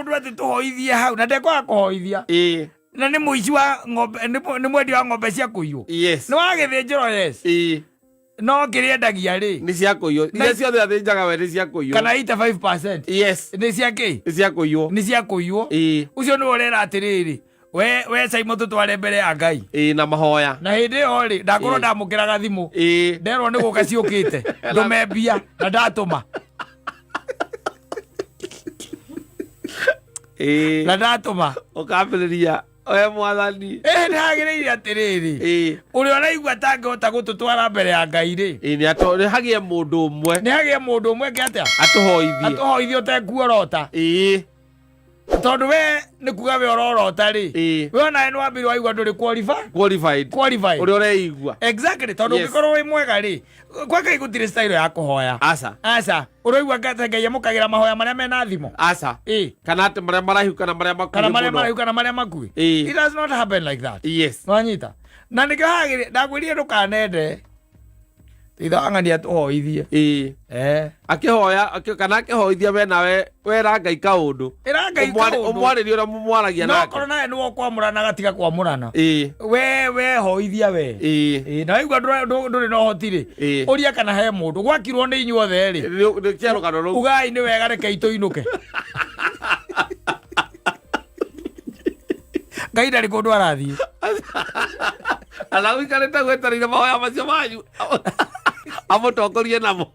Mũndũ atĩ tũhoithie hau na ndekwaga kũhoithia. Na nĩ mũici wa ng'ombe, nĩ mwendia wa ng'ombe cia kũiywo. Nĩ wa gĩthĩnjĩro, yes. No kĩrĩa endagia rĩ, Nĩ cia kũiywo. Iria ciothe athĩnjaga we nĩ cia kũiywo. Kana 85% Nĩ cia kĩ? Nĩ cia kũiywo. Nĩ cia kũiywo. Ũcio nĩwe ũrera atĩrĩrĩ, we Simon, tũtware mbere ya Ngai. Ĩĩ, na mahoya. Na hĩndĩ ĩyo rĩ, ndakorwo ndamũkĩraga thimũ, nderwo nĩ gũka ciũkĩte, ndũme mbia na ndatũma. Na ndatũma. Ũkambĩrĩria, we Mwathani. Ĩ nĩ hagĩrĩire atĩrĩrĩ, ũrĩa ũraigua atangĩhota gũtũtwara mbere ya Ngai rĩ, Ĩĩ, nĩ hagĩe mũndũ ũmwe. Nĩ hagĩe mũndũ ũmwe eke atĩa? Atũhoithie. Atũhoithie ũtekuorota. Tondũ we nĩ kuga we ũrorota rĩ, we onawe nĩ wambire waigua ndũrĩ qualified. Qualified. Qualified. Ũrĩa ũreigua. Exactly, tondũ ũngĩkorwo wĩ mwega rĩ, kwa Ngai gũtirĩ style ya kũhoya. Aca. Aca. Ũraigua ngata Ngai amũkagĩra mahoya marĩa mena thimo? Aca. Kana atĩ marĩa maraihu kana marĩa makuhĩ Kana marĩa mũno. maraihu kana marĩa makuhĩ. It does not happen like that. Wanyita? Na nĩkĩo hagĩrĩ ndakwĩrire ndũkanende itha wang'ania tũhoithie. Akĩhoya kana akĩhoithia we nawe wera Ngai kaũndũ. Ĩra Ngai kaũndũ. Ũmwarĩrie ũrĩa mũmwaragia No nake. korwo nawe nĩwe ũkwamũrana gatiga kwamũrana. We hoithia we. Ĩĩ, na waigua ndũrĩ na ũhoti rĩ, ũria kana he mũndũ gwakirwo nĩ inyuothe rĩ. Nĩ kĩa rũgano rũu. Ugai nĩ wega, rekei tũinũke. Ngai ndarĩ kũndũ arathiĩ. Ana ũikarĩte gwetereire mahoya macio manyu amũtongorie namo.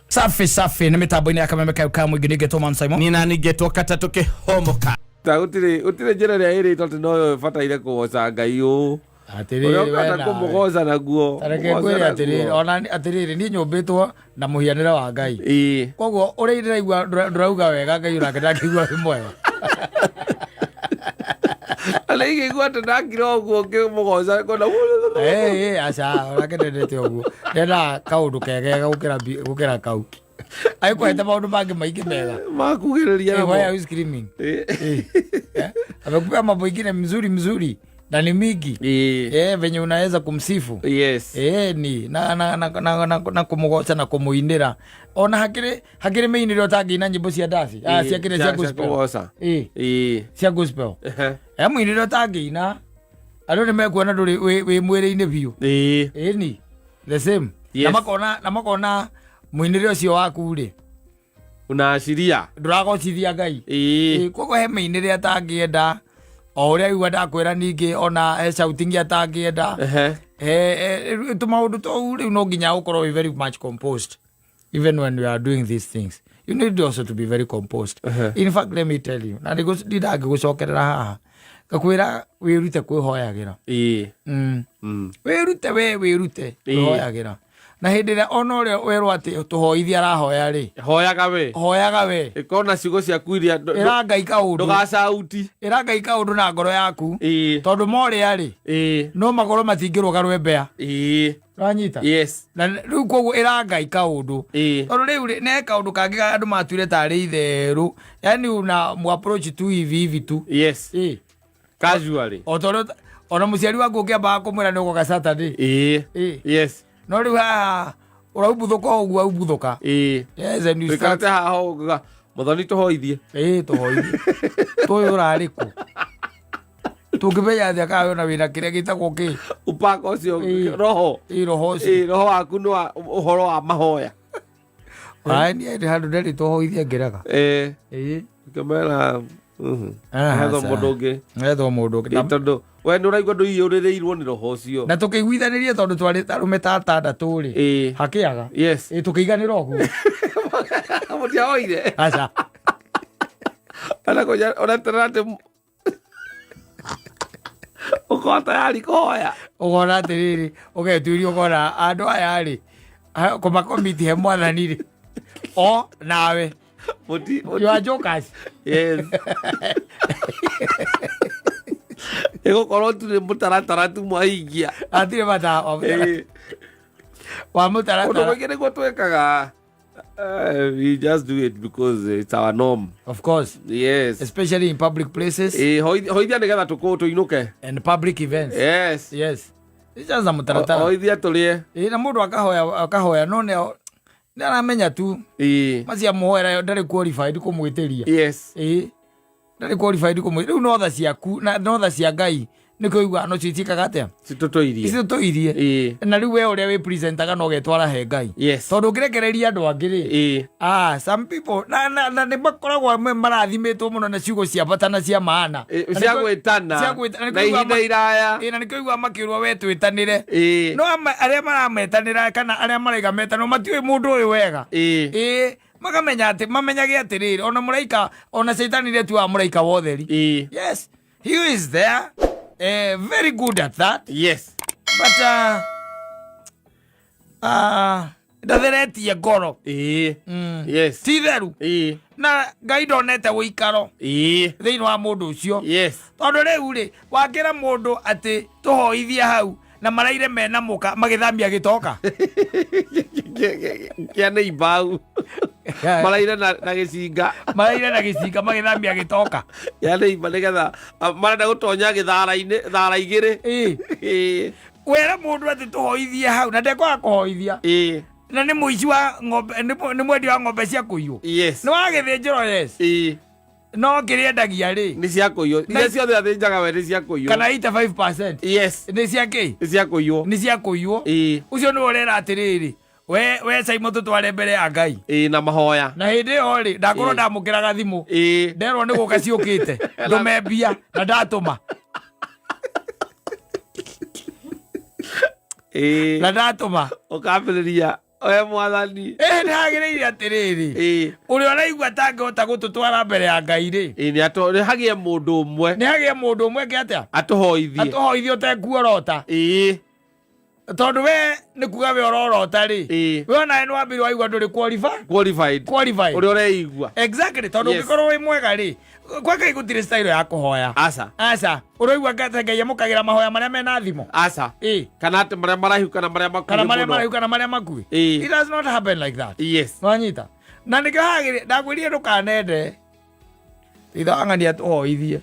Safi safi, nĩ mĩtambo-inĩ ya Kameme kayo ka mũingĩ, ningĩ Tũman Simon. Nina ningĩtwo katatũ kĩhomoka. Ta gũtirĩ njĩra ĩrĩa ĩrĩtwo atĩ noyo ĩbataire kũgoca Ngai ũũ. Atĩrĩrĩ, Ũrĩa we ũkwenda nawe. kũmũgoca naguo. Tareke mũgoce ngwĩre atĩrĩrĩ, naguo. ona atĩrĩrĩ, niĩ nyũmbĩtwo na mũhianĩre wa Ngai. Koguo ũrĩa ndĩraigua ndũrauga wega, Ngai onake ndangĩigua wĩ mwega. Na ingĩigua atĩ ndakira ũguo ngĩmũgoca ngona. Ĩ, aca, onake ndendete ũguo, ndendaga kaũndũ kegega gũkĩra kau agĩkũhete maũndũ mangĩ maingĩ mega. Makugĩrĩria Hey, why namo. are you screaming? Eh? Amekupea mambo ingine mzuri mzuri na ni mingi. Venye unaweza kumsifu. Ni na kumugoca na kumuinĩra, ona hakĩrĩ mĩinĩre ũtangĩina nyĩmbo cia ndaci, ah, cia kĩrĩa, cia gospel. Kũgoca. Cia gospel. He mũinĩre ũtangĩina, andũ nĩ mekuona ndũrĩ wĩ mwĩrĩ-inĩ biũ. Ĩni the same. Na makona mũinĩre ũcio waku rĩ, Unaashiria. Ndũragocithia Ngai. Koguo he mĩinĩre atangĩenda o ũrĩa igua ndakwĩra, ningĩ ona he shouting atangĩenda. Tũmaũndũ tũu rĩu no nginya ũkorwo wĩ very much composed. Even when you are doing these things, you need also to be very composed. In fact, let me tell you, na ndindangĩgũcokerera haha ngakwĩra wĩrute kwĩhoyagĩra. Wĩrute, we wĩrute kwĩhoyagĩra, na hĩndĩ ĩrĩa ona ũrĩa werwo atĩ tũhoithie arahoya rĩ, Hoyaga we. Hoyaga we. Ĩkorwo na ciugo ciaku iria Ĩra Ngai kaũndũ. Ndũgacauti. Ĩra Ngai kaũndũ na ngoro yaku. Tondũ morĩa rĩ, no makorwo matingĩrũga rwembea. Wanyita? Yes. Na rĩu koguo ĩra Ngai kaũndũ. Tondũ rĩu rĩ, ne kaũndũ kangĩ andũ matuire tarĩ itherũ, yani una mu approach tu hivi hivi tu. Casually. O tondũ ona mũciari waku ũkĩambaga kũmwĩra nĩ ũgoka Saturday. No rĩu haha ũraumbuthũka o ũguo aumbuthũka. Yes, and you start. Tũikarĩte haha ũguo, Mũthoni, tũhoithie. Ĩĩ, tũhoithie tũyũ ũrarĩ kũ, tũngĩmenya atĩa kana wĩna wĩna kĩrĩa gĩtagwo kĩ? Upako ũcio. Roho. Ĩĩ, roho ũcio. Ĩĩ, roho waku nĩ wa ũhoro wa mahoya. Ai, niĩ ndĩ handũ nderĩ tũhoithie ngĩrega. Ngĩmera Ah, hetho aca. mũndũ ũngĩ. Ethwo mũndũ ũngĩ. Tondũ we nĩ ũraigua ndũiyũrĩrĩirwo nĩ roho ũcio. Na tũkĩiguithanĩria, tondũ twarĩ arũme ta atandatũ rĩ, hakĩaga. Ĩĩ, tũkĩiganĩra ũguo. Mũtiahoire? Aca. Ona kũnya ũreterera atĩ ũkorwo tayari kũhoya. Ũkona atĩrĩrĩ, ũgetuĩria, ũkona andũ aya rĩ, kũmakomiti he Mwathani rĩ, o nawe. You are jokers. Yes, ĩgũkorwo tu nĩ mũtaratara tu mwahingia. Hatirĩ bata wa wa Ũndũ mũtaratara. mũingĩ nĩguo twĩkaga. We just do it because it's our norm. Of course. Especially in public places. Ĩĩ, hoithia nĩgetha tũkũ tũinũke. And public events. Yes, it's just a mũtaratara. Hoithia tũrĩe. Ĩĩ, na mũndũ akahoya akahoya, no nĩ Nĩ aramenya tu. Macia mũhoera ndarĩ qualified kũmwĩtĩria. Ĩĩ, ndarĩ qualified kũmwĩtĩria. Rĩu no tha ciaku na no tha cia Ngai nĩkĩo ũiguaga no cio itiĩkaga atĩa? Citũtũirie. Icitũtũirie. Na rĩu we ũrĩa wĩ presentaga no ũgetwara he Ngai. Tondũ ũngĩrekereria andũ angĩ rĩ, some people na nĩ makoragwo marathimĩtwo mũno na ciugo cia bata na cia maana. Na Cia gwĩtana. Gwĩtana Na na nĩkĩo ũiguaga ihinda iraya. Ĩĩ, na nĩkĩo ũiguaga makĩũrwo we twĩtanĩre. No arĩa marametanĩra kana arĩa maraiga metanwo matiũĩ mũndũ ũyũ wega. Ĩĩ, makamenya atĩ mamenyage atĩrĩrĩ, ona mũraika, ona caitani nĩatuaga mũraika wa ũtheri. Yes, he is there, very good at that. But ndatheretie ngoro. Ti theru. Na Ngai ndonete ũikaro thĩinĩ wa mũndũ ũcio. Tondũ rĩu rĩ, wakĩra mũndũ atĩ tũhoithie hau na maraire mena mũka magĩthambia gĩtoka. Kĩa nĩ imbau maraire na gĩcinga. Maraire na gĩcinga magĩthambia gĩtoka. Kĩa nĩ imba nĩgetha marenda gũtonya gĩthara-inĩ thara igĩrĩ. Were mũndũ atĩ tũhoithie hau na ndekwaga kũhoithia. Na nĩ mũici wa ng'ombe, nĩ mwendia wa ng'ombe cia kũiywo. Nĩ wa gĩthĩnjĩro, yes. No kĩrĩa endagia rĩ, Nĩ cia kũiywo. Iria ciothe athĩnjaga we nĩ cia kũiywo. Kana 85% nĩ cia kĩ? Nĩ cia kũiywo. Nĩ cia kũiywo. Ũcio nĩwe ũrera atĩrĩrĩ, we Simon tũtware mbere ya Ngai. Ĩĩ, na mahoya. Na hĩndĩ ĩyo rĩ, ndakorwo ndamũkĩraga thimũ. Nderwo nĩ gũka ciũkĩte, ndũme mbia na ndatũma. Na ndatũma. Ũkambĩrĩria we Mwathani. Ĩ, nĩ hagĩrĩire atĩrĩrĩ, ũrĩa ũraigua atangĩhota gũtũtwara mbere ya Ngai rĩ, Ĩĩ, nĩ hagĩe mũndũ ũmwe. Nĩ hagĩe mũndũ ũmwe eke atĩa? Atũhoithie. Atũhoithie ũtekuorota. Tondũ we nĩ kuga we ũrorota rĩ, we onawe nĩ wambire waigua ndũrĩ qualified. Qualified. Ũrĩa ũreigua. Exactly, tondũ ũngĩkorwo wĩ mwega rĩ, kwa Ngai gũtirĩ style ya kũhoya. Aca. Aca, ũraigua ngata Ngai amũkagĩra mahoya marĩa mena thimo? Aca. Kana atĩ marĩa maraihu kana marĩa makuhĩ Kana marĩa mũno. maraihu kana marĩa makuhĩ. It does not happen like that. Wanyita na nĩkĩo hagĩrĩ ndakwĩrire ndũkanende itha wang'ania tũhoithie.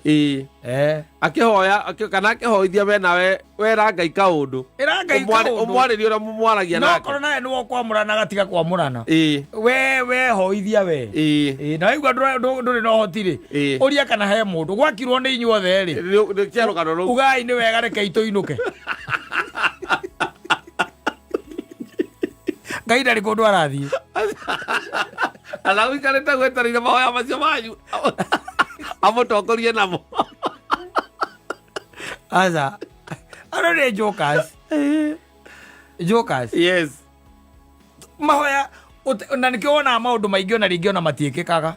Akĩhoya kana akĩhoithia we nawe wera Ngai kaũndũ. Ĩra Ngai kaũndũ. Ũmwarĩrie ũrĩa mũmwaragia No nake. korwo nawe nĩwe ũkwamũrana gatiga kwamũrana. We hoithia we. Ĩĩ, na waigua ndũrĩ na ũhoti rĩ, ũria kana he mũndũ gwakirwo nĩ inyuothe rĩ. Nĩ kĩa rũgano rũu. Ugai nĩ wega, rekei tũinũke. Ngai ndarĩ kũndũ arathiĩ. Ana ũikarĩte gwetereire mahoya macio manyu amũtongorie namo. Aca, ano nĩ jokers, jokers. Mahoya na nĩkĩo wonaga maũndũ maingĩ ona rĩngĩ ona matiĩkĩkaga.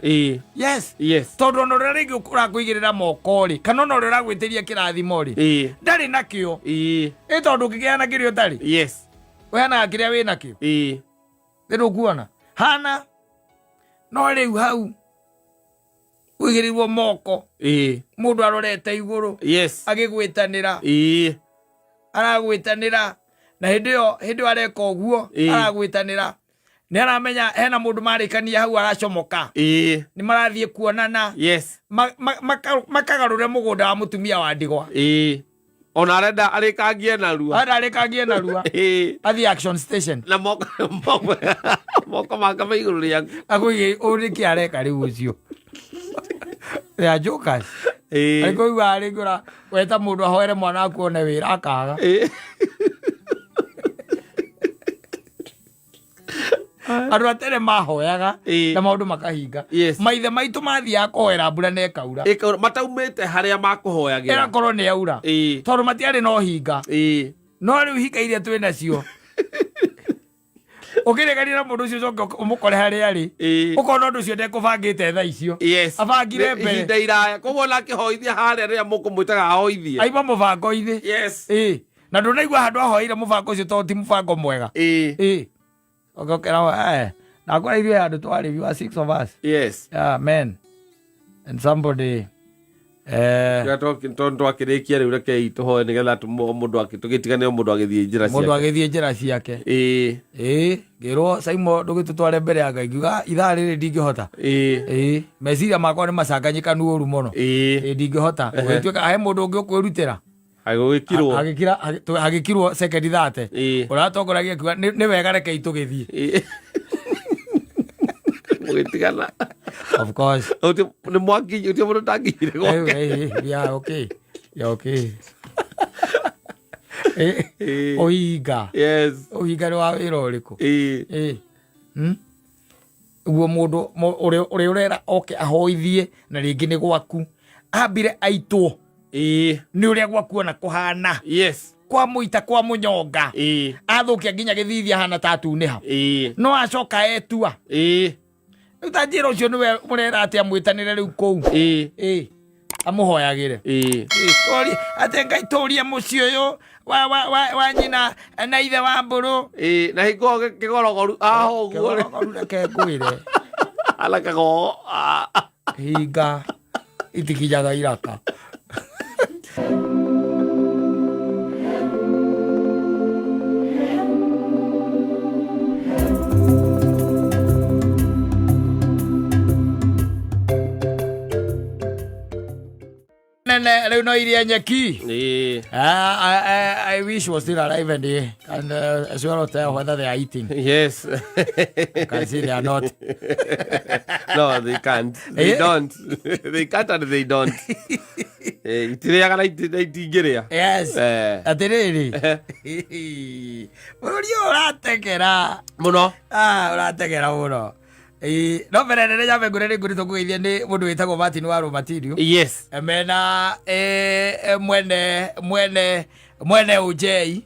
Tondũ ona ũrĩa rĩngĩ ũrakũigĩrĩra moko rĩ, kana ona ũrĩa ũragwĩtĩria kĩrathimo rĩ, ndarĩ nakĩo. Ĩ tondũ ũngĩkĩheana kĩrĩa ũtarĩ, ũheanaga kĩrĩa wĩ nakĩo. Nĩ ndũkuona hana no rĩu hau ũigĩrĩirwo moko, mũndũ arorete igũrũ agĩgwĩtanĩra, aragwĩtanĩra na hĩndĩ ĩyo areka ũguo, aragwĩtanĩra nĩ aramenya hena mũndũ marĩkania hau aracomoka, nĩ marathiĩ kuonana, makagarũre mũgũnda wa mũtumia wa ndigwa. Ĩĩ, ona arenda arĩkangie narua. Arenda arĩkangie narua. Athiĩ action station. Na moko make me igũrũ rĩaku. Akũigĩ ũũ nĩkĩ areka rĩu ũcio? They are jokers. Arĩkũigua rĩngĩ ũra weta mũndũ ahoere mwana waku one wĩra akaga. Andũ a tene mahoyaga na maũndũ makahinga. Maithe maitũ mathiaga kũhoera mbura na ĩkaura. Mataumĩte harĩa makũhoyagĩra. Ĩgakorwo nĩ yaura. Tondũ matiarĩ na ũhinga. No rĩu hinga iria twĩ nacio, ũkĩrĩkania na mũndũ ũcio ũcoke ũmũkore harĩa arĩ, ũkona ũndũ ũcio ndekũbangĩte thaa icio. Abangire Nĩ mbere. Ihinda iraya, koguo ona akĩhoithia harĩa rĩrĩa mũkũmwĩtaga ahoithie, aima mũbango-inĩ. Ĩĩ, na ndũnaigua handũ ahoeire mũbango ũcio tondũ ti mũbango mwega. Ĩĩ, ũgokera nakora ithuĩ handũ twarĩ, we were six of us. Yeah, men and somebody Tondũ twakĩrĩkia rĩu, rekei tũhoe nĩgetha mũndũ tũgĩtigane, o mũndũ agĩthiĩ njĩra mũndũ ciake. Agĩthiĩ njĩra ciake. Ĩĩ, ngĩrwo, "Saimo, ndũgĩtũtware mbere ya Ngai." Ngiuga ithaa rĩrĩ ndingĩhota. Ĩĩ, meciria makwa nĩ macanganyĩkanu ũru mũno. Ĩĩ, ndingĩhota. Gũgĩtuĩka he mũndũ ũngĩ ũkwĩrutĩra. Agũgĩkirwo. Hagĩkirwo sekendi 30. Ũratongoragia akiuga, "Nĩ wega, rekei tũgĩthiĩ." Mũgĩtigana. Of course. Nĩ mwakinyi, ũtio mũndũ ũtakinyire gwake. Eh, yeah, okay. Yeah, okay. Ũhinga. Yes. Ũhinga nĩ wa wĩra ũrĩkũ? Ĩĩ. Eh. Guo mũndũ ũrĩa ũrĩa ũrera oke ahoithie na rĩngĩ nĩ gwaku ambire aitwo Ĩĩ. nĩ ũrĩa gwaku ona kũhana. Yes. Kwa mũita kwa mũnyonga. Ĩĩ. Athũkia nginya gĩthithi ahana ta atunĩha. Ĩĩ. No acoka etua. Ĩĩ. Rĩu ta njĩra ũcio nĩwe mũrera atĩ amwĩtanĩre rĩu kũu. Ĩĩ. Ĩĩ. Amũhoyagĩre. Ĩĩ. Ĩĩ, atĩ Ngai tũrie mũciĩ ũyũ wa nyina na ithe wa mbũrũ. Ĩĩ, na hingo kĩgorogoru aho ũguo rĩ. Kĩgorogoru reke ngwĩre. Ala kagogo. Hinga itikinyaga iraka. Nene rĩu no irie nyeki. Ĩĩ. I wish was still alive and as well tell whether they are eating. Yes. I can see they are not. No, they can't. They don't. They can't and they don't. Itirĩaga na itingĩrĩa. Yes. Atĩrĩrĩ. Bũrũri ũyũ ũrategera. Mũno. Ũrategera mũno. No mbere nene nyambe ngũre nĩ ngũrĩ tũkũgeithia nĩ mũndũ wĩtagwo Martin wa Rũmatirio. Yes. Mena mwene Ũnjei.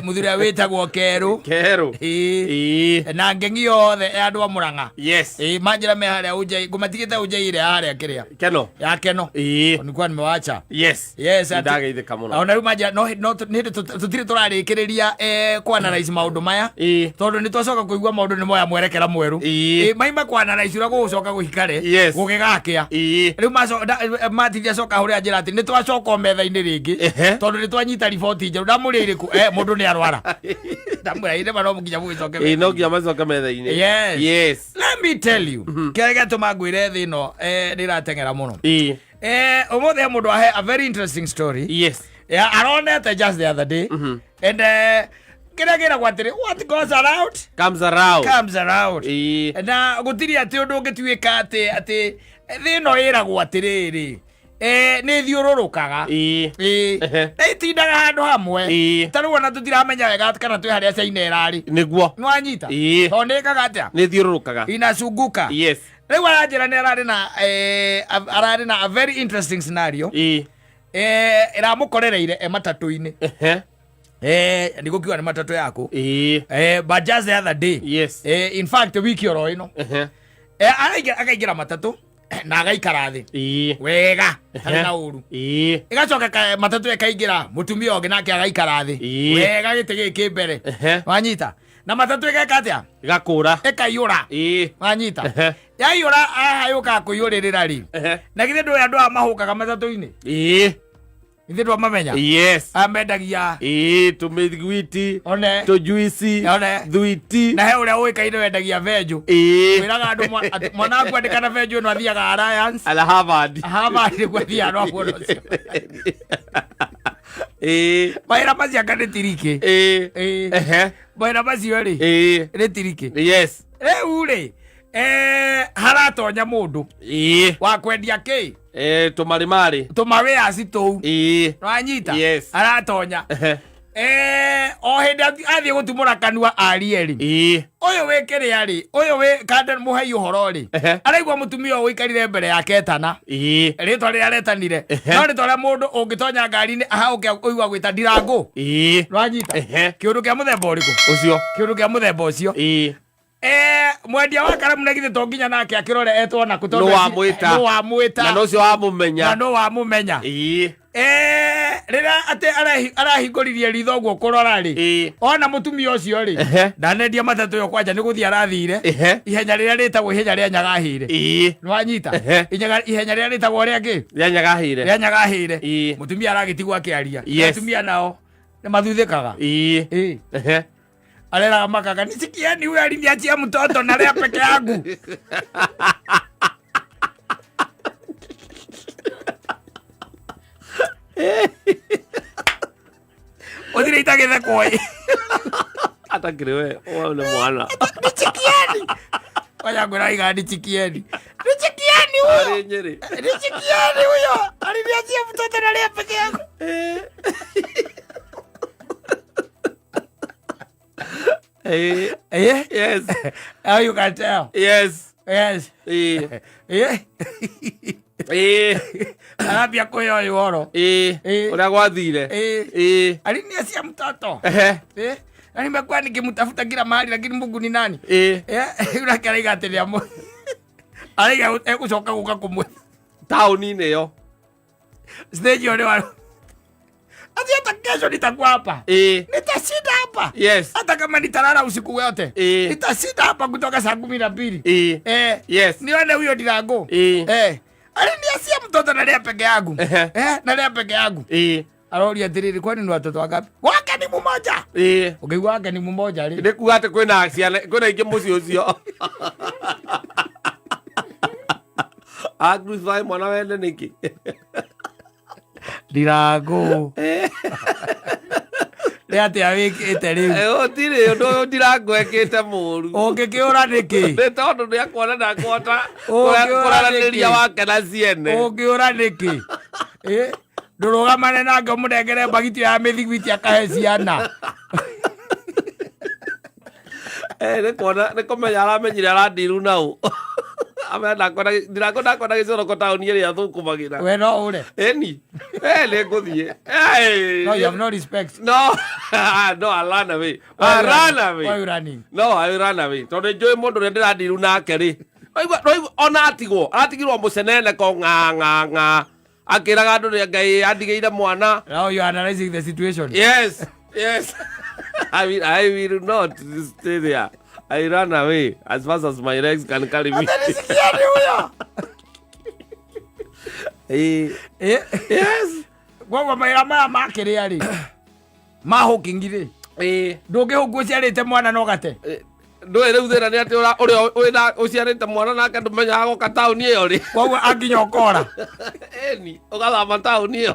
Mũthuri ũrĩa wĩtagwo Kerũ. Kerũ. Ĩĩ. Na ngengi yothe ya andũ a Mũrang'a. Yes. Ĩĩ, manjĩra me harĩa Ũnjei, ngũmatigĩte Ũnjei ĩrĩa ya harĩa kĩrĩa. Keno. Ya Keno. Ĩĩ. Nilikuwa nimewacha. Yes. Yes, ati- Ndageithĩka mũno. Ona rĩu manjĩra, no no nĩ hĩndĩ tũtirĩ tũrarĩkĩrĩria kwanalize maũndũ maya. Ĩĩ. Tondũ nĩ twacoka kũigua maũndũ nĩ moya mwerekera mwerũ. Ĩĩ. Ĩĩ, maima kwanalize ũrĩa gũgũcoka gũikare. Yes. Gũgĩgakĩa. Ĩĩ. Rĩu matithia acoka hũrĩa njĩra atĩ nĩ twacoka o metha-inĩ rĩngĩ. Tondũ nĩ twanyita riboti njerũ. Ndamũrĩa irĩkũ? Mũndũ nĩ arwara. Ndamwĩra, ĩĩ, nĩma no nginya mũgĩcoke Ĩĩ, no metha-inĩ. nginya macoke metha-inĩ. Yes. Yes. Let me tell you. Kĩrĩa gĩatũma ngwĩre thĩ ĩno, nĩ ĩrateng'era mũno. Ĩĩ. Ũmũthĩ he mũndũ ahe a very interesting story. Yes. Yeah, aronete just the other day. And kĩrĩa kĩragwo atĩrĩ, what goes around comes around. Comes around. Ĩĩ. Na gũtirĩ atĩ ũndũ ũngĩtuĩka atĩ thĩ ĩno ĩragwo atĩrĩrĩ, nĩ ĩthiũrũrũkaga. Ĩĩ. Ĩĩ. Na ĩtindaga handũ hamwe. Ĩĩ. Ta rĩu ona tũtiramenya wega kana twĩ harĩa China ĩrarĩ. Nĩguo. Nĩwanyita? Ĩĩ. Tondũ nĩ ĩkaga atĩa? Nĩ ĩthiũrũrũkaga. Inacunguka. Yes. Rĩu aranjĩra nĩ ararĩ na a very interesting scenario. Ĩĩ. Ĩramũkorereire e matatũ-inĩ. Ndigũkiuga nĩ matatũ yaku. Ĩĩ. But just the other day. Yes. In fact, wiki oro ĩno. Akaingĩra matatũ na agaikara thĩ. Ĩĩ. Wega, tarĩ na ũru. Ĩĩ. Ĩgacoka matatũ ĩkaingĩra mũtumia ũngĩ nake agaikara thĩ. Ĩĩ. Wega gĩtĩ gĩkĩ mbere. Wanyita? Na matatũ ĩgeka atĩa? Ĩgakũra. Ĩkaiyũra. Ĩĩ. Wanyita? Yaiyũra haha yũkaga kũiyũrĩrĩra rĩ. Na githĩ ndũĩ andũ aya mahũkaga matatũ-inĩ? Ĩĩ. Githĩ ndwamamenya? Yes. Aya mendagia. Ĩĩ, tũmĩthiguiti. One. Tũjuici. One. Thuiti. Na he ũrĩa ũĩkaine wendagia venju. Ĩĩ. Wĩraga andũ atĩ mwana waku andĩka na venju ĩno athiaga Alliance. Ala Harvard. Harvard nĩkuo athiaga no mũndũ ũcio. Ĩĩ. Mawĩra macio anga nĩ tirikĩ. Ĩĩ. Ĩĩ. Mawĩra macio rĩ. Ĩĩ. Nĩ tirikĩ. Yes. Rĩu rĩ, haratonya mũndũ. Ĩĩ. Wa kwendia kĩ? Tũmarĩmarĩ. Tũmawĩaci tũu. Ĩĩ. Nĩwanyita? Yes. Aratonya. O hĩndĩ athiĩ gũtumũra kanua arie rĩ. Ĩĩ. Ũyũ wĩ kĩrĩa rĩ, ũyũ wĩ kanda mũhei ũhoro rĩ. Araigua mũtumia ũyũ ũikarire mbere yake etana. Ĩĩ. Rĩtwa rĩrĩa aretanire. No rĩtwa rĩa mũndũ ũngĩtonya ngari-inĩ ahauke ũigua gwĩta ndirangũ. Ĩĩ. Nĩwanyita? Kĩũndũ kĩa mũthemba ũrĩkũ? Ũcio. Kĩũndũ kĩa mũthemba ũcio. Ĩĩ. Mwendia wa karamu na githĩ to nginya nake akĩrore etwo naku tondũ Nũ wamwĩta. nũ wamwĩta. Na nũ ũcio wamũmenya. Na nũ wamũmenya. Ĩĩ. Rĩrĩa atĩ arahingũririe ritho ũguo kũrora rĩ. Ĩĩ. Ona mũtumia ũcio rĩ. Ndanendia matatũ ĩyo kwanja nĩ gũthiĩ arathire. Ihenya rĩrĩa rĩtagwo ihenya rĩa Nyagahĩre. Ĩĩ. Nĩwanyita? Ihenya rĩrĩa rĩtagwo rĩa kĩ? Rĩa Nyagahĩre. Rĩa Nyagahĩre. Ĩĩ. Mũtumia aragĩtigwo akĩaria. Yes. Atumia nao nĩ mathuthĩkaga. Ĩĩ. Ĩĩ. Areraga makaga, nisikieni huyu aliniachia mtoto na lea peke yangu. Uthire itagithekwo ĩ. Atakĩrĩ we, we nĩ mwana. Nisikieni. Wacha ngwĩra iga ni chikieni. Ni chikieni huyo. Arĩ Nyĩrĩ. Ni chikieni huyo. Aliniachia mtoto nalia peke yangu. Eh, Eh? yes. How you can tell. Yes. Yes. Eh. Eh? Eh. Arambia kwĩyoya ũhoro. Eh. Eh. Ũrĩa gwathire. Eh. Eh. Aliniachia mtoto. Ehe. Eh? Na nimekuwa nikimtafuta kila mahali lakini Mungu ni nani? Eh. Eh, yule araiga atĩ nĩamũ araiga egũcoka gũka kũmwetha Taũni-inĩ ĩyo. stage ĩyo nĩ ati hata kesho nitakuwa hapa. Eh. Nitashinda hapa. Yes. Hata kama nitalala usiku wote. Eh. Nitashinda hapa kutoka saa 12. Eh. Eh. Yes. Nione huyo Ndirango. Eh. Eh. Aliniasia mtoto nalia peke yangu. Ehe. Eh, nalia peke yangu. Eh. Aroria atiriri kwani ni watoto wangapi? Wake ni mmoja. Eh. Ũngĩigua wake ni mmoja rĩ. Nĩ kuga atĩ kwĩna ciana kwĩna ingĩ mũciĩ ũcio. Acrucify mwana wene nĩkĩ? Ndirango. Nĩ atĩa wĩkĩte rĩu? Eh, gũtirĩ ũndũ ũyũ Ndirango ekĩte mũru. Ũngĩkĩũra nĩkĩ? Nĩ tondũ nĩ akuona ndakũhota Ũngĩũra kũraranĩria nĩkĩ? wake na ciene. Ũngĩũra nĩkĩ? Eh, ndũrũgamane nake ũmũnengere mbagiti ya mĩthiguiti akahe ciana. Eh, nĩ kuona nĩ kũmenya aramenyire arandiru nau. Amenya ndakwenda Ndirango ndakwenda gĩcoroko taũni ĩrĩa thũkũmagĩra. We no ũre. Ĩni. Eh, nĩ ngũthiĩ. Eh. No, you have no respect. No, no, I'll run away. Why I'll you run running? Why away. you running? No, I will run away. Tondũ njũĩ mũndũ ũrĩa ndĩrandiru nake rĩ. Waigua ona atigwo, aratigirwo mũcenene ko ng'a ng'a ng'a. Akĩraga andũ rĩa Ngai andigĩire mwana. Now you are analyzing the situation. Yes, yes. I mean, I will not stay there. I run away as fast as my legs can carry me. Atanisikia ni huyo. Eh, Eh, yes. koguo mawĩra maya ma kĩrĩa rĩ ma hooking rĩ Eh. ndũngĩhũngwo ũciarĩte mwana no gate. Ndũĩ rĩu thĩna nĩ atĩ ũrĩa wĩna ũciarĩte mwana nake ndũmenyaga goka taũni ĩyo rĩ. Koguo akinya ũkora. Ĩni, ũgathama taũni ĩyo.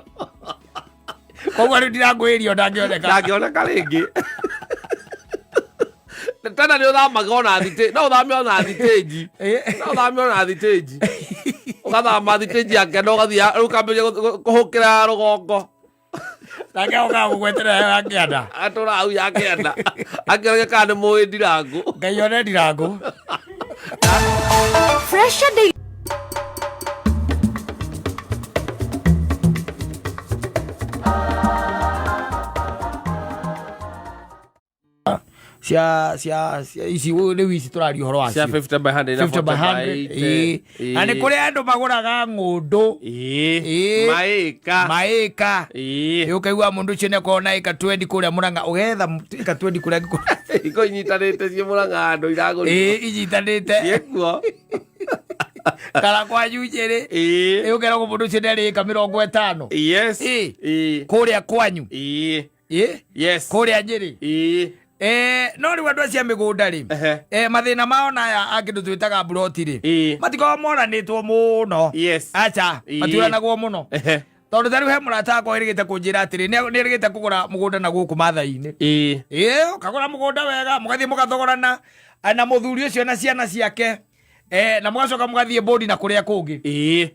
Koguo rĩu ndirangwĩrio ndangĩoneka. Ndangĩoneka rĩngĩ. Tena nĩ ũthamaga ona thitĩ, no ũthame ona thitĩnji. Eh. No ũthame ona thitĩnji. Ũgathama thitĩnji ya Kenda ũgathiĩ rĩu ũkambĩrĩria kũhũkĩra rũgongo. Nake okaga gũgweterera ya kĩanda. Atũra hau ya kĩanda. Akĩoria kana nĩ mũĩ Ndirango. Ngai one Ndirango. Fresher Daily. Cia ici rĩu ici tũraria ũhoro Cia wacio. 50 by 100 na 50 by 40 100. by Ĩĩ. 80. Na nĩ kũrĩ andũ magũraga ng'ũndũ. Ĩĩ. Ĩĩ. Maĩka. Maĩka. Ĩĩ. Ũkaigua mũndũ ũcio nĩakorwo na ĩka 20 kũrĩa Mũrang'a ũgetha ĩka 20 kũrĩa angĩkorwo Iko inyitanĩte ciĩ Mũrang'a handũ iragũrirwo. ĩĩ inyitanĩte Ciĩkuo. kana kwanyu Nyĩrĩ. Ĩĩ. Ĩ ũkeragwo mũndũ ũcio nĩarĩ ĩka 50 Yes. Ĩĩ. Ĩĩ. Kũrĩa kwanyu. Ĩĩ. Ĩ Yes. kũrĩa Nyĩrĩ. Ĩĩ. Eh, no rĩu andũ acio a mĩgũnda rĩ Ehe. eh, mathĩna mao na aya a kĩndũ twĩtaga mburoti rĩ Ĩĩ. matikoragwo moranĩtwo mũno. Yes. Aca Ĩĩ. matiũranagwo mũno Ehe. tondũ ta rĩu he mũrata wakwa wĩrĩgĩte kũnjĩra atĩrĩ nĩerĩgĩte kũgũra mũgũnda na gũkũ Mathai-inĩ. Ĩĩ. Ĩĩ ũkagũra mũgũnda wega mũgathiĩ mũgathogorana na mũthuri ũcio na ciana ciake eh, na mũgacoka mũgathiĩ bũndi na kũrĩa kũngĩ Ĩĩ.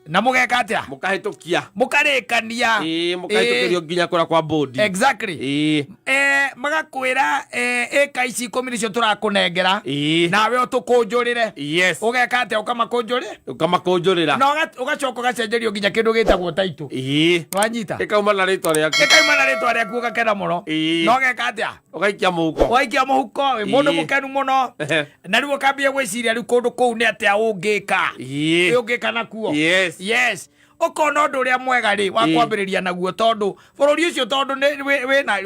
na mũgeka atĩa Mũkahĩtũkia. mũkarĩkania. Ĩĩ, mũkahĩtũkĩrio nginya kũrĩa kwa bũndi. Exactly. Ĩĩ. Eh, magakwĩra eh, ĩka ici ikũmi nĩcio tũrakũnengera Ĩĩ. nawe ũtũkũnjũrĩre. Yes. Ũgeka atĩa ũkamakũnjũrĩ Ũkamakũnjũrĩra. na ũgacoka ũgacenjerio nginya kĩndũ gĩtagwo taitũ. Ĩĩ. Wanyita Ĩkauma na rĩtwa rĩaku. ĩkauma na rĩtwa rĩaku ũgakena mũno Ĩĩ. na ũgeka atĩa Ũgaikia mũhuko. waikia mũhuko wĩ mũndũ Ĩĩ. mũkenu mũno Ehe. na rĩu ũkambia gwĩciria rĩu kũndũ kũu nĩ atĩa ũngĩka. Ĩĩ. Ũngĩka nakuo. Yes. Yes ũkona ũndũ ũrĩa mwega rĩ wa Ĩĩ. kwambĩrĩria naguo tondũ bũrũri ũcio tondũ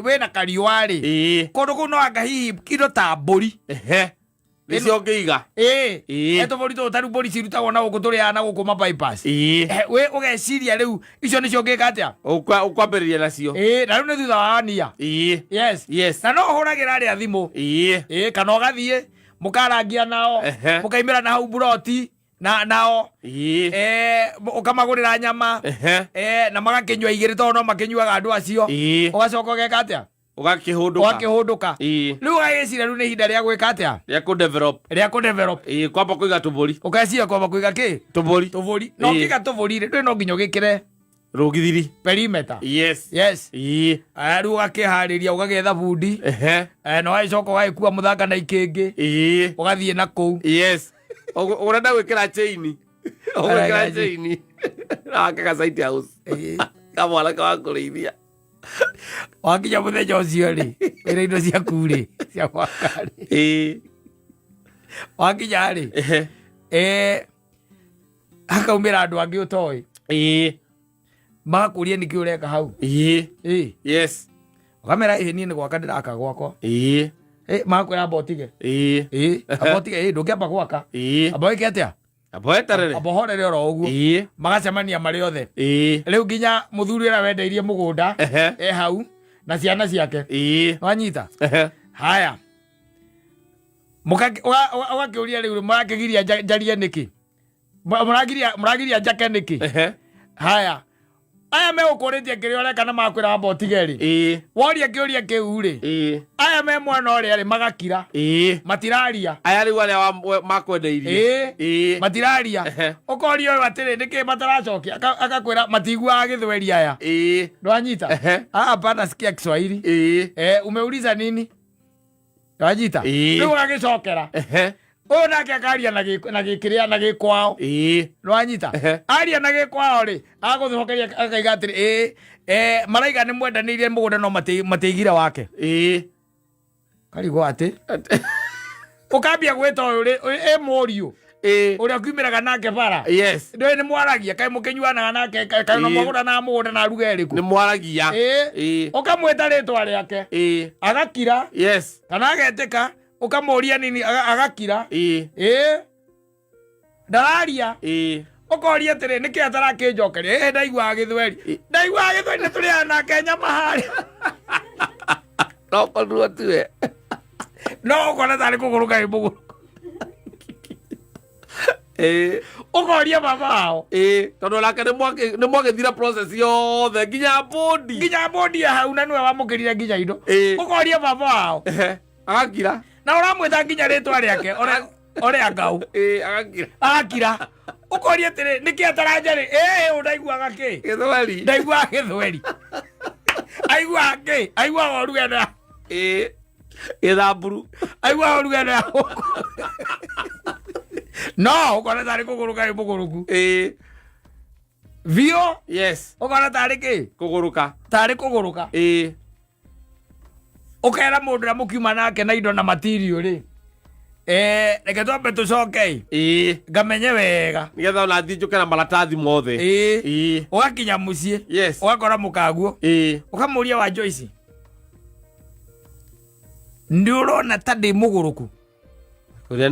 wĩna kariũa rĩ Ĩĩ. kũndũ kũu no anga hihi indo ta mbũri. Ehe. Nĩcio ũngĩiga. Ĩĩ. Ĩĩ. He tũbũri tũtũ tarĩu mbũri cirutagwo na gũkũ tũrĩaga na gũkũ ma bypass. Ĩĩ. Eh, wĩ ũgeciria rĩu icio nĩcio ũngĩka atĩa. Ũkwambĩrĩria nacio. Ĩĩ na rĩu nĩ thutha wa wania. Ĩĩ. Yes. Yes. Na no ũhũragĩra arĩa thimũ. Ĩĩ. Ĩĩ kana ũgathiĩ mũkarangia nao Ehe. mũkaimĩra na hau mburoti na nao Ĩĩ. eh, ũkamagũrĩra nyama Ehe. eh, na magakĩnyua igĩrĩ tondũ no makĩnyuaga andũ acio. Ĩĩ. Ũgacoka ũgeka atĩa? Ũgakĩhũndũka. Ũgakĩhũndũka. Ĩĩ. Rĩu ũgagĩciria rĩu nĩ ihinda rĩa gwĩka atĩa? Rĩa kũ develop. Rĩa kũ develop. Ĩĩ, kwamba kũiga tũbũri. Ũgeciria kwamba kũiga kĩ? Tũbũri. Tũbũri. Na Ĩĩ. ũkĩiga tũbũri rĩ, ndũĩ no nginya ũgĩkĩre Rũgithiri. Perimeter. Yes. Yes. Ĩĩ. Aya, rĩu ũgakĩharĩria, ũgagĩetha bundi. Ehe. Na ũgagĩcoka ũgagĩkua mũthanga na ikĩngĩ. Ĩĩ. Ũgathiĩ na kũu. Yes. Ũrenda gwĩkĩra chain. Ũgwĩkĩra Ũreka chain. Na wake ga site house. Ĩĩ. Kamwana ka kũrĩithia. Wakinya mũthenya ũcio rĩ, wĩna indo ciaku rĩ cia gwaka rĩ, Ĩĩ. wakinya rĩ, Ehe. Hakaumĩra andũ angĩ ũtoĩ. Ĩĩ. Magakũria nĩkĩ ũreka hau. Ĩĩ. Ĩĩ. Yes. Ũkamera, ĩĩ, niĩ nĩ gwaka ndĩraka gwakwa. Ĩĩ. Ĩ, magakwĩra amba ũtige. Ĩĩ. Ĩĩ, amba ũtige. Ĩĩ, ndũngĩamba gwaka. Ĩĩ. Amba wĩke atĩa? Amba weterere. Amba ũhorere oro ũguo. Ĩĩ. Magacemania marĩ othe. Ĩĩ. Rĩu nginya mũthuri ũrĩa wendeirie mũgũnda Ehe. e hau na ciana ciake. Ĩĩ. Wanyita? Ehe. Haya, ũgakĩũria rĩu, mũrakĩgiria njarie nĩkĩ? Mũragiria njake nĩkĩ? Ehe. Haya, aya megũkũrĩtie kĩrĩa ũreka na makwĩra wamba ũtige rĩ, Ĩĩ. woria kĩũria kĩu rĩ, Ĩĩ. aya me mwena ũrĩa rĩ magakira. Ĩĩ. Matiraria. Aya rĩu arĩa makwendeirie. Ĩĩ. Ĩĩ. Matiraria. Ehe. Ũkoria ũyũ atĩrĩ, nĩkĩ mataracokia? Agakwĩra matiguaga gĩthweri aya. Ĩĩ. Ndwanyita? Ehe. Ah, hapana, sikia Kiswahili. Ĩĩ. Umeuliza nini? Wanyita? Ĩĩ. Rĩu ũgagĩcokera Ehe. ũyũ nake akaria na gĩkĩrĩa na gĩkwao. Ĩĩ. Nĩwanyita? Ehe. Aria na gĩkwao rĩ, agũcokeria akaiga atĩrĩ, ĩĩ, maraiga nĩ mwendanĩirie mũgũnda no matiigire wake. Ĩĩ. Karigwo atĩ ũkambia gwĩta ũyũ rĩ, ĩ mũriũ Ĩĩ. ũrĩa ũkiumĩraga nake bara. Yes. Ndũĩ nĩ mwaragia, kaĩ mũkĩnyuanaga nake, kaĩ no Ĩĩ. mwagũranaga mũgũnda na ruga ĩrĩkũ? Nĩ mwaragia. Ĩĩ. Ĩĩ. Ũkamwĩta rĩtwa rĩake. Ĩĩ. Agakira. Yes. Kana agetĩka, ũkamũria nini, agakira. Ĩĩ. Ĩĩ, ndararia. Ĩĩ. Ũkoria atĩrĩ, nĩkĩ atarakĩnjokeria? Ĩĩ, ndaiguaga gĩthweri. Ĩ. Ndaiguaga gĩthweri nĩ tũrĩaga nake nyama harĩa. No korirwo tiwe. No ũkona tarĩ kũgũrũka ĩ mũgũrũ. Ĩĩ. Ũkoria baba wao. Ĩĩ, tondũ nake nĩ mwagĩthira process yothe nginya bũndi. Nginya bũndi ya hau na nĩwe wamũkĩrire nginya indo. Ĩĩ. Ũkoria baba wao. Ehe. Agakira. Na ũramwĩta nginya rĩtwa rĩake ũrĩa ngau. Ĩĩ, agakira. Agakira. Ũkoria atĩrĩ, nĩkĩ ataranjarĩ? Ĩĩ, ũyũ ndaiguaga kĩ? Gĩthweri. Ndaiguaga gĩthweri. Aiguaga kĩ? Aiguaga ũruga ĩno ya Ĩĩ. Gĩthamburu. Aiguaga ũruga ĩno ya gũkũ. No ũkona tarĩ kũgũrũka ĩ mũgũrũku. Ĩĩ. Biũ. Yes. Ũkona tarĩ kĩ? Kũgũrũka. Tarĩ kũgũrũka. Ĩĩ. Ũkera mũndũ ũrĩa mũkiuma nake na indo na material rĩ, reke twambe tũcoke Ĩĩ. ngamenye wega. Nĩgetha ona thiĩ njũke na maratathi mothe. Ĩĩ. Ĩĩ. Ũgakinya mũciĩ. Yes. Ũgakora mũkaguo. Ĩĩ. Ũkamũria, wa Joyce, nĩ ũrona ta ndĩ mũgũrũku? Ũrĩa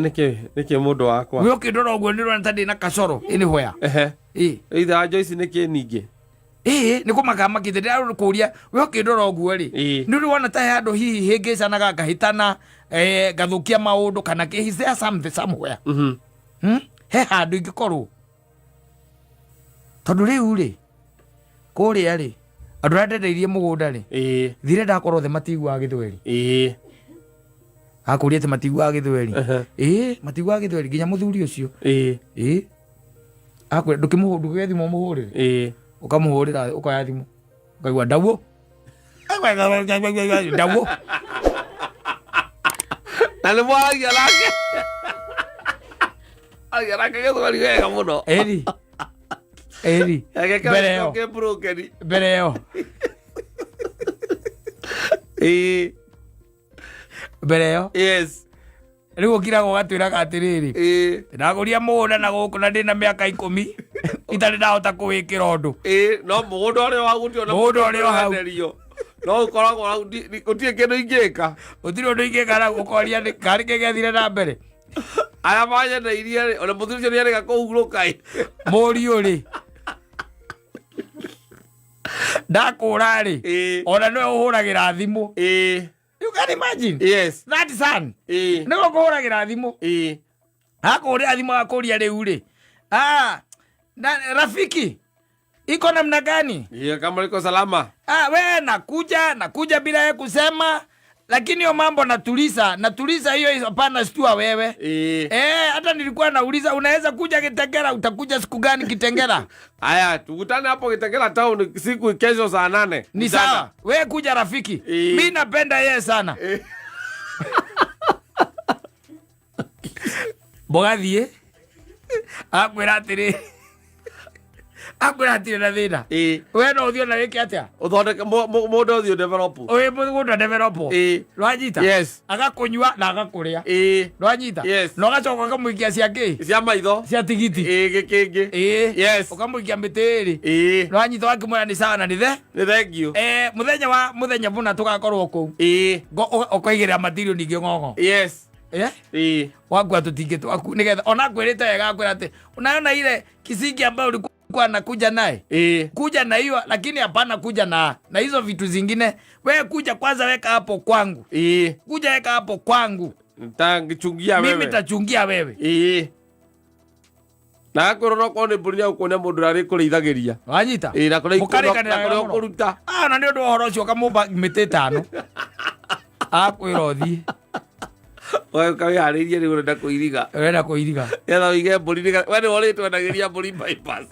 nĩkĩ mũndũ wakwa? We ũkĩndora ũguo, nĩ ũrona ta ndĩ na kacoro anywhere? Ehe. Ĩĩ. Ithe wa Joyce nĩkĩ ningĩ? Ĩĩ, nĩ kũmaka makĩte ndĩrakũria, we ũkĩndora ũguo rĩ, Ĩĩ. nĩ ũrĩ wona ta he handũ hihi hĩngĩcanaga ngahĩtana, ngathũkia maũndũ kana kĩ? Is there something somewhere? Mhm. He handũ ingĩkorwo tondũ rĩu rĩ, kũrĩa rĩ, andũ arĩa ndendeirie mũgũnda rĩ, Ĩĩ. thire ndakorwo othe matiguaga gĩthweri. Ĩĩ. Akũria atĩ matiguaga gĩthweri? Ehe. Ĩĩ, matiguaga gĩthweri nginya mũthuri ũcio. Ĩĩ. Ĩĩ, akwĩra ndũkĩmũhũrĩre thimũ, ũmũhũrĩre. Ĩĩ. Ũkamũhũrĩra, ũkoya thimũ, ũkaigua ndauo ndauo. Na nĩ mwaragia nake. Aragia nake gĩthweri wega mũno. Ĩri ĩri. Mbere ĩyo. Kĩ broken. Mbere ĩyo. Ĩĩ. Mbere ĩyo. Yes. Rĩu ũkiraga ũgatwĩraga atĩrĩrĩ, Ĩĩ. ndagũria mũgũnda na gũkũ na ndĩna mĩaka 10 itarĩ ndahota kũwĩkĩra ũndũ. Ĩĩ, no mũgũnda ũrĩa wa gũtirĩ ona Mũgũnda ũrĩ o hau. wenderio. No ũkoragwo hau, gũtirĩ kĩndũ ingĩka. Gũtirĩ ũndũ ingĩka na ũkoria karĩ kĩ gĩathire na mbere. Arĩa manyendeirie rĩ, ona mũthuri ũcio nĩarĩga kũhurũka ĩ. Mũriũ rĩ, ndakũra rĩ, Ĩĩ. ona nĩwe ũhũragĩra thimũ. Ĩĩ. You can imagine Yes. that son. Ĩĩ. Nĩwe ũkũhũragĩra thimũ. Ĩĩ. Akũhũrĩra thimũ akũria, rĩu rĩ, ah, na, rafiki. Iko namna gani? Iya, kama iko salama. Ah, we nakuja, nakuja bila yeye kusema, lakini hiyo mambo natuliza, natuliza hiyo, hapana stua wewe. Eh, hata nilikuwa nauliza unaweza kuja Kitengela, utakuja siku gani Kitengela? Haya, tukutane hapo Kitengela town siku kesho saa 8. Ni sawa. We kuja rafiki. Mi napenda yeye sana. Mũgathiĩ akwĩra atĩrĩ, akwĩra atĩrĩ na thĩna. We no ũthiĩ ona wĩke atĩa? Uthondeke mũndũ ũthiĩ develop. Ũyũ mũgũnda develop. Rwanyita? Yes. Agakũnyua na agakũrĩa. Rwanyita? Yes. Na ũgacoka ũkamũikia cia kĩ? Cia maitho. Cia tigiti. Gĩkĩngĩ. Yes. Ũkamũikia mĩtĩ ĩrĩ. Rwanyita wakĩmwĩra nĩ sawa na nĩ the? Nĩ thank you. Mũthenya wa mũthenya mũna tũgakorwo kũu. Ũkaigĩrĩra material ningĩ ng'ong'o. Yes. Wakua tũtingĩ twaku nĩgetha ona akwĩrĩte wega akwĩra atĩ unaona ile kisingi ambayo ulikuwa nakuja naye. Kuja na hiyo lakini hapana kuja na hizo vitu zingine. We kuja kwanza weka hapo kwangu. Kuja weka hapo kwangu. Nitachungia wewe. Mimi nitachungia wewe. Na akorwo no korwo nĩ mbũri nĩegũkuonia mũndũ ũrĩa arĩkũrĩithagĩria. Wanyita? Na kũrĩa Mũkarĩkanĩra na kũrĩa wega mũno. ũkũruta. Ah, na nĩ ũndũ wa ũhoro ũcio ũkamũmba mĩtĩ ĩtano. Akwĩra ũthiĩ. Ũgagĩũka wĩharĩirie rĩu ũrenda kũiriga. Ũrenda kũiriga. Nĩgetha ũige mbũri nĩgetha, we nĩwe ũrĩtwendagĩria mbũri bypass.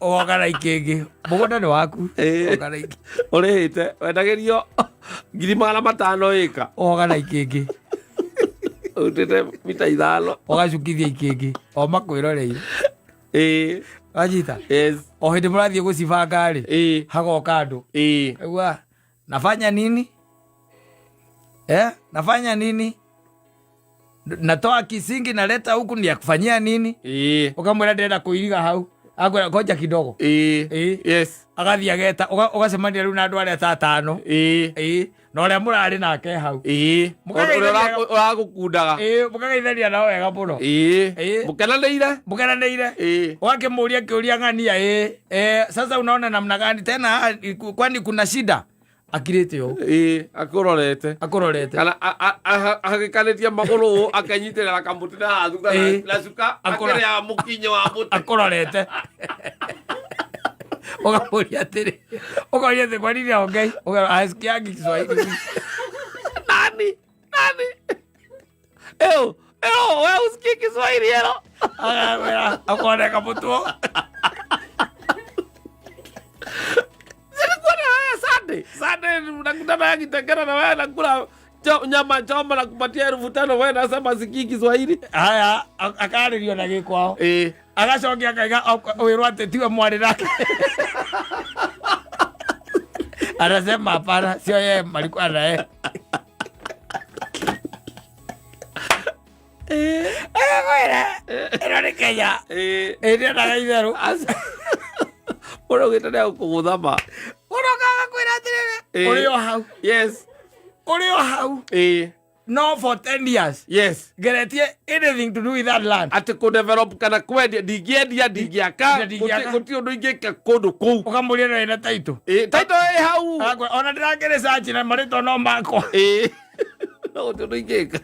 Ũgoka na ikĩngĩ. Mũgũnda nĩ waku. Ũgoka na ikĩngĩ. Ũrĩhĩte, wendagĩrio ngiri magana matano ĩka. Ũgoka na ikĩngĩ. Ũrutĩte mita ithano. Ũgacukithia ikĩngĩ. O makwĩroreire. Wanyita? Yes. O hĩndĩ mũrathiĩ gũcibanga rĩ, hagoka andũ. Aigua, nafanya nini? Nafanya nini? Natoa kisingi naleta huku ni ya kufanyia nini? Ukamwĩra ndĩrenda kũiriga hau. Akwĩra ngoja kidogo. Yes. Agathiĩ ageta, ũgacemania rĩu na andũ arĩa ta atano. Na ũrĩa mũrarĩ nake hau. Ũrĩa ũragũkundaga. Mũkageithania nao wega mũno. Mũkenanĩire? Mũkenanĩire. Ũgakĩmũria kĩũria ng'ania, Sasa unaona namna gani tena, kwani kuna shida? Akirĩte ũũ. Akũrorete. Akũrorete. Kana ahagĩkanĩtie magũrũ ũũ, akenyitĩrĩra kamũtĩ na haha thutha na cuka, akĩrĩa mũkinyo wa mũtĩ. Akũrorete. Ũkamũria atĩrĩ, ũkoria atĩ kwa nini haongei? Ũkera, hasikiangi Kiswahili. Nani? Nani? Ew, ew, wewe usikii Kiswahili ero? Agakwĩra, akoneka mũtwe. Nilikuwa na wewe Sunday. Sunday nakutana na Kitengela na wewe nakula nyama choma na kupatia elfu tano, wewe nasema sikii Kiswahili. Haya, akarĩrio na gĩkwao. Agacokia akaiga, wĩrwo atĩ tiwe mwarĩ nake. Anasema hapana, sio yeye alikuwa na yeye. Kwĩra, ĩno nĩ Kenya. Ndĩendaga itherũ. Aca. Ũrĩa ũgĩte nĩ agũkũgũtha ma. Ũrokaga kwĩra atĩrĩrĩ, ũrĩ o hau. Yes. Ũrĩ o hau. No for 10 years. Yes. Geretie anything to do with that land. Atĩ kũ develop kana kwendia, ndingĩendia, ndingĩaka, Ndingĩaka. gũtirĩ ũndũ ingĩka kũndũ kũu. Ũkamũria no ĩna title. Title ĩ hau. Agakwa, ona ndĩrakĩrĩ search na marĩtwa no makwa. No gũtirĩ ũndũ ingĩka.